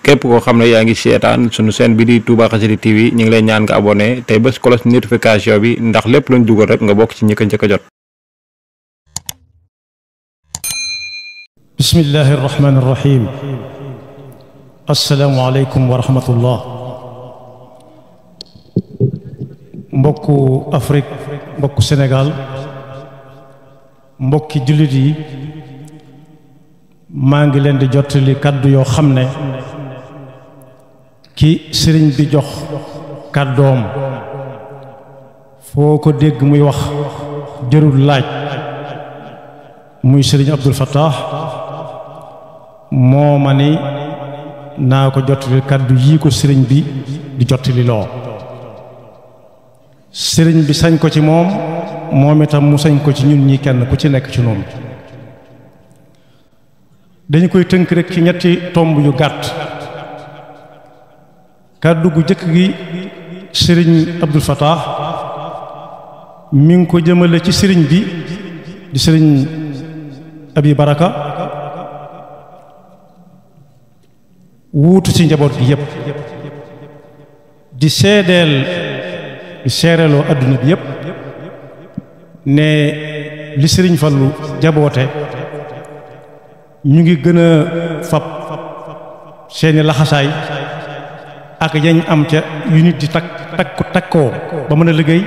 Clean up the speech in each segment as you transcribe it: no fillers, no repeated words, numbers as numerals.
képp koo xam ne yaa ngi seetaan sunu chaîne bi di Touba Xassida TV ñu ngi lay ñaan nga abonné tey bés cloche notification bi ndax lépp luñ dugal rek nga bokk ci ñi ko njëkk a jot. bismillahi rahmaani rahim. assalaamu aleykum wa rahmatullah. mbokku Afrique, mbokku Sénégal, mbokki jullit yi, maa ngi leen di jottali kàddu yoo xam ne ki sëriñ bi jox kàddoom foo ko dégg muy wax jërul laaj muy sëriñ Abdul Fattah moo ma ni naa ko jottali kàddu yii ko sëriñ bi di jottali loo sëriñ bi sañ ko ci moom moom itam mu sañ ko ci ñun ñi kenn ku ci nekk ci noonu. dañu koy tënk rek ci ñetti tomb yu gàtt. kàddu gu jëkk gi sëriñ Abdul Fattah mi ngi ko jëmale ci sëriñ bi di sëriñ Abi Baraka wuutu ci njaboot gi yépp di seereeloo adduna bi yépp ne li sëriñ Fallu jaboote ñu ngi gën a fab seeni laxasaay ak yañ am ca yu nit di takkoo ba mën a liggéey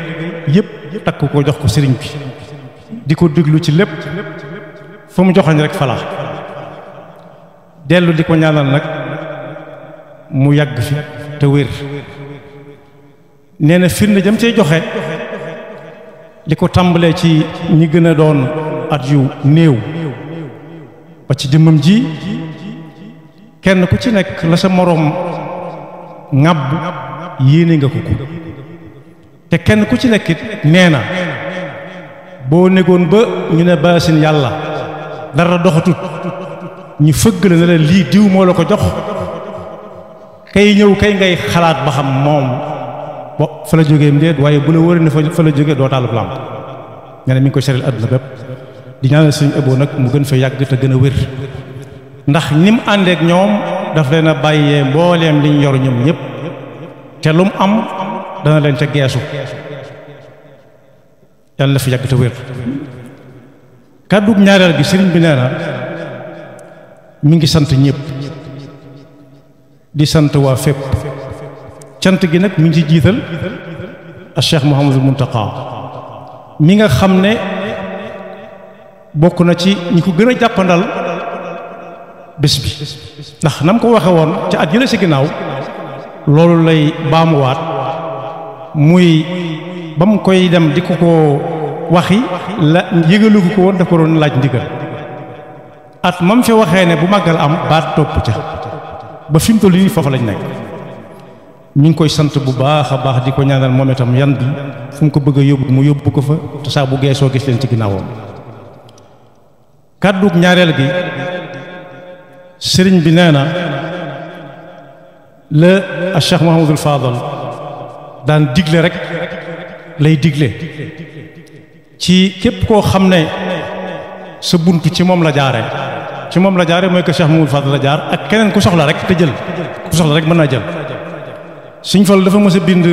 yépp takk ko jox ko sëriñ bi di ko déglu ci lépp fa mu joxañ rek fala dellu di ko ñaanal nag mu yàgg fi te wér. nee na firnde jëm cay joxe li ko tàmbalee ci ñi gën a doon at yu néew ba ci jëmmam ji kenn ku ci nekk la sa moroom ŋàbb yéene nga ko te kenn ku ci nekkit nee na boo négoon ba ñu ne baasin yàlla dara doxatut ñu fëgg la ne la lii diw moo la ko jox kay ñëw kay ngay xalaat ba xam moom bo fa la jógee ndéet waaye bu la wëri ne fa la jógee doo taalub làmp nga ne mi ngi koy seril àdduna bépp di ñaanal sëñ Abo nag mu gën fa yàgg te gën a wér ndax ni mu àndeek ñoom daf leen a bàyyee mbooleem liñ yor ñoom ñëpp te lu mu am dana leen ca geesu yàlla na fi yàgg te wér. kàddug ñaareel gi sëriñ bi nee na mi ngi sant ñëpp di sant waa fépp cant gi nag mi ngi ci jiital a Cheikh Mouhamadul Muntaqa mi nga xam ne bokk na ci ñi ko gën a jàppandal bés bi ndax nam ko waxe woon ca at yële ci ginnaaw loolu lay baamuwaat muy ba mu koy dem di ko waxi la yëgalu ko woon daf ko doon laaj ndigal at mam fi waxee ne bu màggal am baat topp ca ba fi mu toll nii foofa lañ nekk ñu ngi koy sant bu baax a baax di ko ñaanal moom itam yan bi fu mu ko bëgg a yóbbu mu yóbbu ko fa te saa bu geesoo gis leen ci ginnaawam. kàddug ñaareel gi sëriñ bi nee na la a Cheikh Mouhamadul Fadal daan digle rek lay digle ci képp koo xam ne sa bunt ci moom la jaare mooy que Cheikh Mouhamadul Fadal la jaar ak keneen ku soxla rek te jël ku soxla rek mën naa jël. Sëñ Fallu dafa mës a bind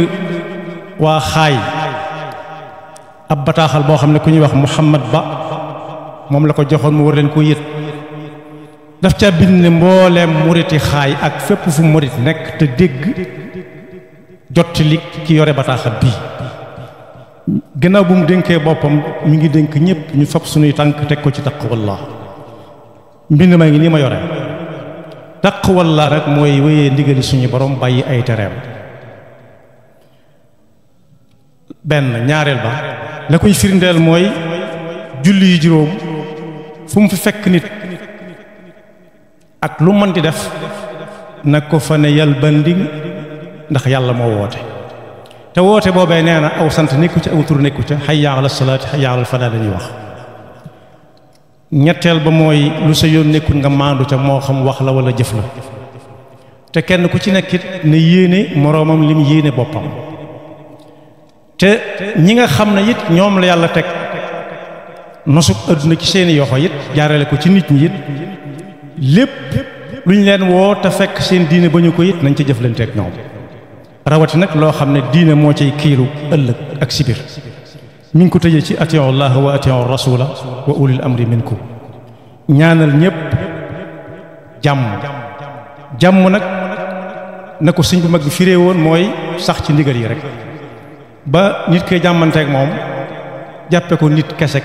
waa xaay ab bataaxal boo xam ne ku ñuy wax Muhammad Ba moom la ko joxoon mu war leen ko yët daf ca bind ne mbooleem muriti xaay ak fépp fu murit nekk te dégg jotti li ki yore bataaxal bii gannaaw bu mu dénkee boppam mi ngi dénk ñëpp ñu fab suñuy tànk teg ko ci taqwallah mbind maa ngi nii ma yore taqwallah rek mooy wéyee ndigali suñu borom bàyyi ay tereem. benn ñaareel ba la koy firndeel mooy julli yi juróom fu mu fi fekk nit ak lu mën di def nag ko fa ne yal bandi ndax yàlla moo woote te woote boobee nee na aw sant nekku ca aw tur nekku ca hayya ala salaati hayya ala falaa lañuy wax. ñetteel ba mooy lu sa yoon nekkul nga maandu ca moo xam wax la wala jëf la te kenn ku ci nekkit ne yéene moroomam lim yéene boppam te ñi nga xam ne it ñoom la yàlla teg nosub adduna ci seeni yoxo it jaarale ko ci nit ñi it lépp lu ñu leen woo te fekk seen diine ba ñu ko it nañ ca jëflante ak ñoom rawati nag loo xam ne diine moo cay kiilu ëllëg ak sibir mi ngi ko tëjee ci atiiwu Allah wa atiiwu rasula wa ulil amri minkum ñaanal ñépp jàmm nag na ko sëñ bu mag bi firee woon mooy sax ci ndigal yi rek ba nit koy jàmmanteek moom jàppe ko nit kese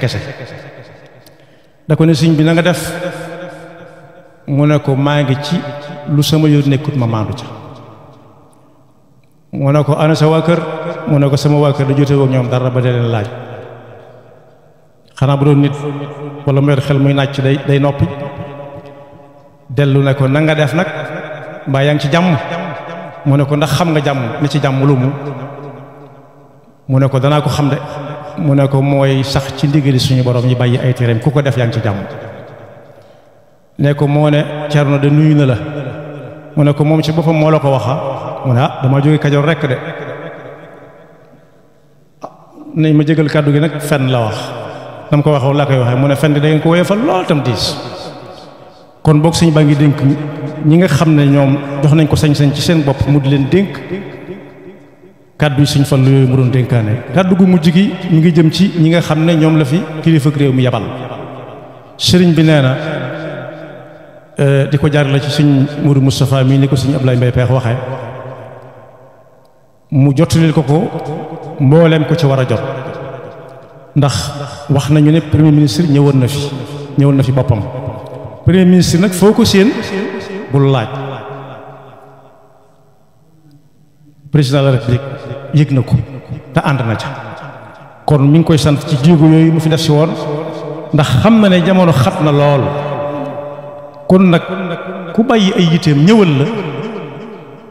da ko ne sëñ bi na nga def mu ne ko maa ngi ci lu sama yoon nekkut ma maandu ca mu ne ko ana sa waa kër mu ne ko sama waa kër da jote woog ñoom dara ba dee leen laaj xanaa bu doon nit wala mu yor xel muy nàcc day noppi dellu ne ko na nga def nag mbaa yaa ngi ci jàmm mu ne ko ndax xam nga jàmm ni ci jàmm lu mu ne ko danaa ko xam de mu ne ko mooy sax ci ndigali suñu borom yi bàyyi ay tereem ku ko def yaa ngi ci jàmm ne ko moo ne Cerno de nuyu na la mu ne ko moom ci boppam moo la ko waxa mu ne dama jóge Kajoor rekk de nañ ma jégal kàddu gi nag fenn la wax dama ko waxee laa koy waxee mu ne fenn da ngeen ko woyofal lool tam diis kon boog suñu baa ngi dénk ñi nga xam ne ñoom jox nañ ko sañ-sañ ci seen bopp mu di leen dénk kàddu yi suñ Fallu yooyu mu doon dénkaane kàddu gu mujj gi ñu ngi jëm ci ñi nga xam ne ñoom la fi kilifa réew mi yabal sëriñ bi nee na di ko jaar la ci suñ Mourou Moustapha mii ni ko suñ Ablaye Mbaye Peex waxee mu jottalil ko mbooleem ko ci war a jot ndax wax nañu ne premier ministre ñëwoon na fi boppam premier ministre nag foo ko séen bul laaj président de la république yëg na ko te ànd na ca kon mi ngi koy sant ci jéego yooyu mu fi def si woon ndax xam na ne jamono xat na lool kon nag ku bàyyi ay yiteem ñëwal la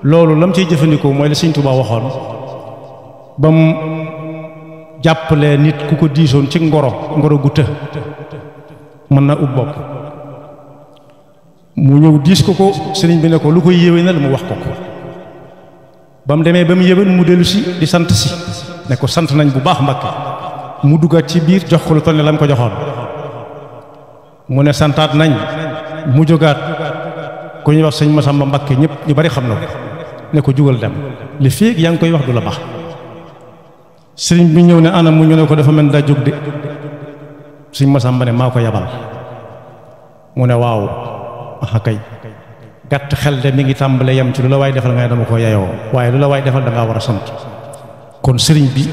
loolu lam ciy jëfandikoo mooy la Sëñ Tuubaa waxoon ba mu jàppalee nit ku ko diisoon ci ngoro gu të mën na ub bopp mu ñëw diis ko sëriñ bi ne ko lu koy yéwénal mu wax ko ba mu demee ba mu yéwén mu dellu si di sant si ne ko sant nañ bu baax Mbàkke mu duggaat ci biir jox ko lu toll ne la mu ko joxoon mu ne santaat nañ mu jógaat ku ñuy wax sëñ Masamba Mbàkke ñëpp ñu bari xam na ko ne ko jugal dem li féeg yaa ngi koy wax du la baax sëriñ bi ñëw ne anam mu ñu ne ko dafa mel daa jóg de sëñ Masamba ne maa ko yabal mu ne waaw aha kay gàtt xel de mi ngi tàmbale yam ci lu la waay defal nga ne dama ko yayoo waaye lu la waay defal da ngaa war a sant kon sëriñ bi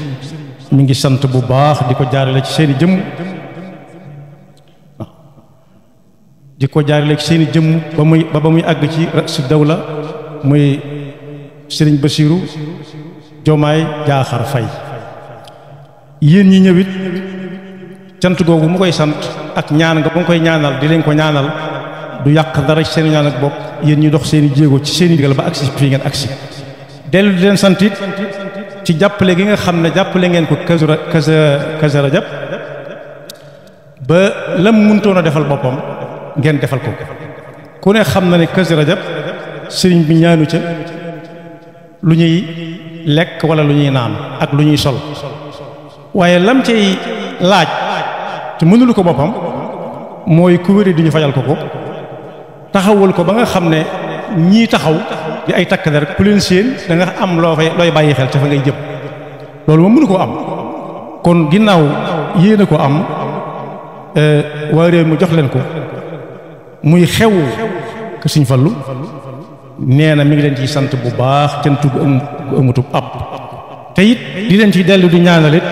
mi ngi sant bu baax di ko jaarale ci seeni jëmm di ko jaarale ci seeni jëmm ba muy àgg ci rasu dawla muy sëriñ Basiiru Jomaay Jaaxar Fay yéen ñi ñëwit cant googu mu koy sant ak ñaan nga ba mu koy ñaanal di leen ko ñaanal du yàq dara ci seen ñaan ak bopp yéen ñi dox seeni jéego ci seeni digal ba agsi fii ngeen agsi dellu di leen sant it ci jàppale gi nga xam ne jàppale ngeen ko Kazu Rajab ba lam mënutoon a defal boppam ngeen defal ko ku ne xam na ne Kazu Rajab sëriñ bi ñaanu ca lu ñuy lekk wala lu ñuy naan ak lu ñuy sol waaye lam cay laaj te mënulu ko boppam mooy ku wéri di ñu fajal ko taxawul ko ba nga xam ne ñii taxaw di ay takk der ku leen séen da nga am looy bàyyi xel te fa ngay jëm loolu moom mënu koo am kon ginnaaw yéen a ko am waa réew mu jox leen ko muy xew ke Sëñ Fallu nee na mi ngi leen ciy sant bu baax cant gu amutub ab te it di leen ciy dellu di ñaanalit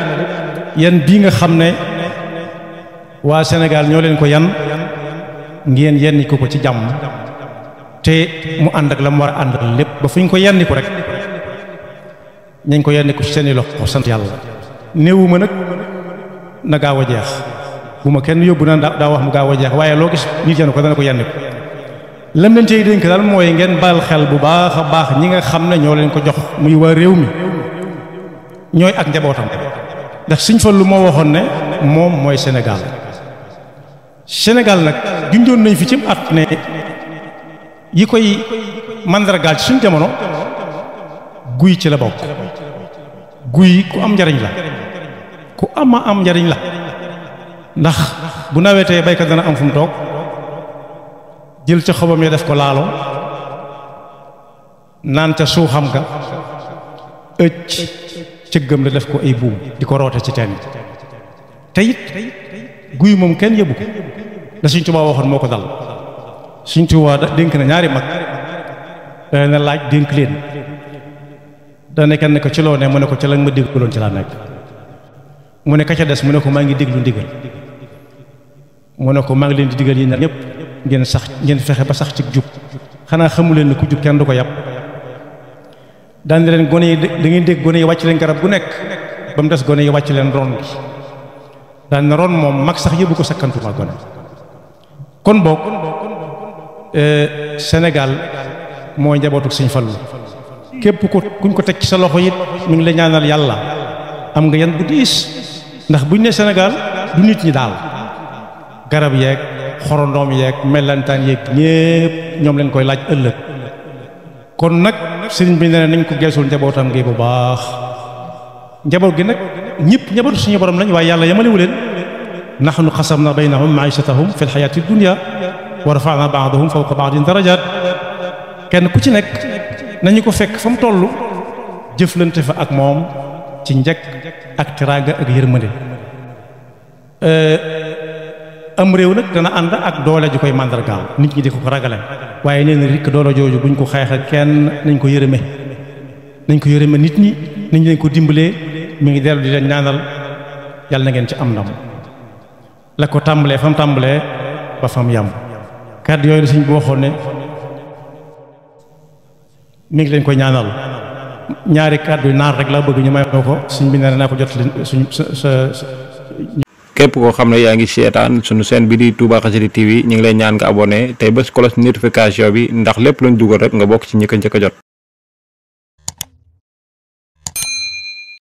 yan bii nga xam ne waa Sénégal ñoo leen ko yan ngeen yenni ko ci jàmm te mu ànd ak la mu war a ànd ak lépp ba fu ñu ko yenni ko rek ñañ ko yenni ko ci seeni loxo sant yàlla néewuma nag na gaaw a jeex bu ma kenn yóbbu na daa wax mu gaaw a jeex waaye loo gis nit yenn ko dana ko yenni ko lam leen cey dénk daal mooy ngeen bal xel bu baax a baax ñi nga xam ne ñoo leen ko jox muy waa réew mi ñooy ak njabootam ndax Sëñ Fallu moo waxoon ne moom mooy Sénégal nag junjoon nañ fi ci at ne yi koy mandargaal ci suñ jamono guy ci la bokk guy ku am njariñ la ku am njariñ la ndax bu nawetee baykat dana am fu mu toog jël ca xobam ya def ko naan ca suuxam nga ëcc cëggam la def ko ay buum di ko roote ci teen te it guy moom kenn yëbu ko da Sëñ Tuubaa waxoon moo ko dal Sëñ Tuubaa dénk na ñaari mag da na laaj dénk leen dana kenn ko ci loo ne mu ne ko ci la ma déggaloon ci laa nekk mu ne ka ca des mu ne ko maa ngi déglu ndigal mu ne ko maa ngi leen di digal yi ñëpp ngeen fexe ba sax ci jub xanaa xamu leen ne ku jub kenn du ko yàpp daan leen gone yi da ngeen dégg gone yi wàcc leen garab gu nekk ba mu des gone yi wàcc leen ron gi daan na ron moom mag sax yëbu ko sakkantuma gone kon boog Sénégal mooy njabootu Sëñ Fallu képp ko kuñ ko teg ci sa loxo it mi ngi la ñaanal yàlla am nga yan bu diis ndax buñ ne Sénégal du nit ñi daal garab yeeg xorondoom yeeg mellantaan yeeg ñépp ñoom leen koy laaj ëllëg kon nag sëriñ bi nee nañ ko geesul njabootam gi bu baax njaboot gi nag ñëpp njabootu suñu borom lañ waaye yàlla yamalewu leen nahnu qasamna baynahum ma'ishatahum fil hayati dunya wa rafa'na ba'dahum fawqa ba'din darajat kenn ku ci nekk nañu ko fekk fa mu toll jëflante fa ak moom ci njëkk ak teraanga ak yërmande am réew nag dana ànd ak doole ju koy màndargaal nit ñi di ko ragale waaye nee na rikk doole jooju buñ ko xeex kenn nañ ko yërëme nit ñi nañ ko dimbalee mi ngi dellu di leen ñaanal yàlla na ngeen ci am ndam la ko tàmbalee fa mu tàmbalee ba fa mu yam kàddu yooyu la suñ bu waxoon ne mi ngi leen koy ñaanal ñaari kàddu naar rek laa bëgg ñu may ko suñ bi nee naa ko jot leen suñ sa képp koo xam ne yaa ngi seetaan sunu chaîne bi di Touba Xassida TV ñu ngi lay ñaan nga abonné tey bés cloche notification bi ndax lépp luñ dugal rek nga bokk ci ñi ko njëkk a jot